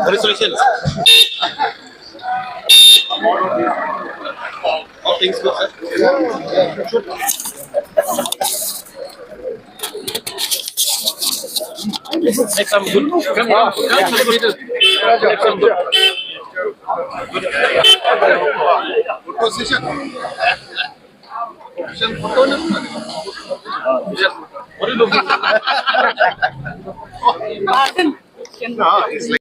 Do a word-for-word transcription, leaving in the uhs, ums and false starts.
Congratulations. All things good, sir. Make some good. Come, come, come, come, Peter. Make some good. Good position. Position photo na. Yes. What do you look? No, it's like